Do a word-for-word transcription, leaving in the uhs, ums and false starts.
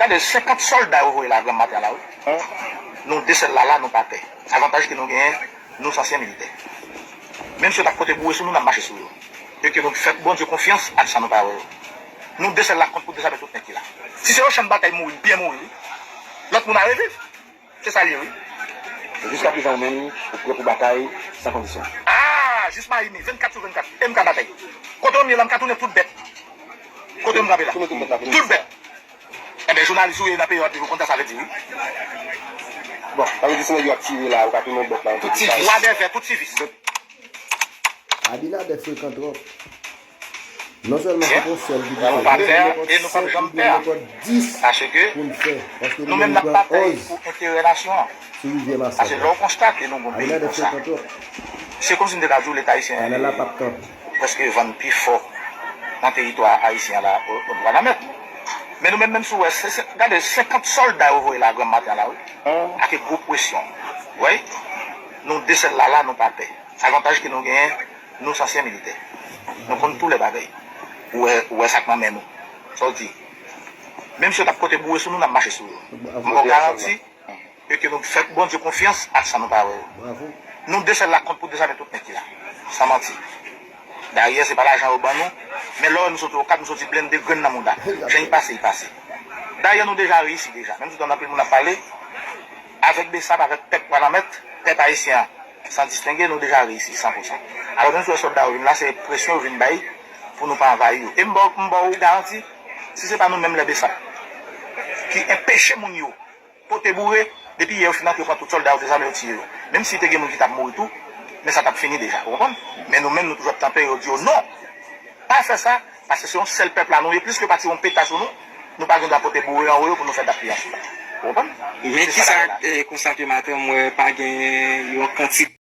Gade, senkant sòlda yo voye la granm maten la, wi. Nou de sèl la, la, nou pa pè. Avantaj ke nou genyen, nou se ansyen militè. Menm si yo t ap pote boure sou nou, n ap mache sou yo. E ke nou fè Bondye konfyans ak sa nou pa wè yo. Nou de sèl la kont pou dezame tout nèg ki la. Si se yon chan batay mouri, byen mouri, wi. Lòt moun a reviv. Se sa l ye, wi. Jiskaprezan, ou menm, ou prè pou batay san kondisyon. Ah, jis mayi m ye, vennkat sou vennkat. E m ka batay. Kote w m ye la, m ka tounen tout bèt. Kote m kanpe la. Tout bèt. Enben, jounalis ou ye nan peyi w ap viv, ou konn sa sa vle di, wi. Bon, sa vle di si nèg yo ap tire la, ou ka tounen bèt la. Tout sivis. Wa dèzè, tout sivis. Abinader frekan twòp. Non sèlman se yon sèl ki pou fè, men nenpòt senk oubyen nenpòt dis pou n fè. Paske nou menm n ap batay pou enterè nasyon an. Sou rivyè Masab. Paske lè w konstate nou gon peyi konsa, se kòmsi m te ka di w Leta ayisyen prèske vann pi fò nan teritwa ayisyen an la, o, o Wanament. Men nou menm, menm si w wè, se, se, gade, senkant sòlda yo voye la granm maten an la, wi. Ak gwo presyon. Wi. Nou de sèl la, la, nou pa pè. Avantaj ke nou genyen, nou se ansyen militè. Nou konn tou lè bagay. Ou wè, ou wè sa k nan men nou. Sa w di? Menm si yo t ap pote boure sou nou, n ap mache sou yo. M ba w garanti, e ke nou fè Bondye konfyans ak sa nou pa wè yo. Nou de sèl la kont pou dezame tout nèg ki la. San manti. Dayè, se pa lajan yo ban nou, men lè w wè nou soti Okap, nou soti blende, grenn nan mouda. Jan y pase, y pase. Dayè, nou deja reyisi deja. Menm si w tande anpil moun ap pale, avèk BSAP, avèk pèp Wanament, pèp ayisyen an, san distenge, nou deja reyisi san pou san. Alò, menm si w wè sòlda yo vin la, se presyon yo vin bay pou nou pa anvayi yo. E m ba w, m ba w garanti, si se pa nou menm lè BSAP ki enpeche moun yo pote boure, depi yè yo fin antre, yo pran tout sòlda yo, dezame yo, tiye yo. Menm si te gen moun ki t ap mouri tou, men sa t ap fini deja, ou konprann? Men nou menm, nou toujou ap tanpe, yo di yo non! Pa fè sa, paske se yon sèl pèp la nou ye, pliske pati yon peta sou nou, nou pa gen dwa pote boure anwo yo pou nou fè dat li ansoula. Ou konprann? Men kisa, eh, konsa ke maten, m wè pa gen yon kantite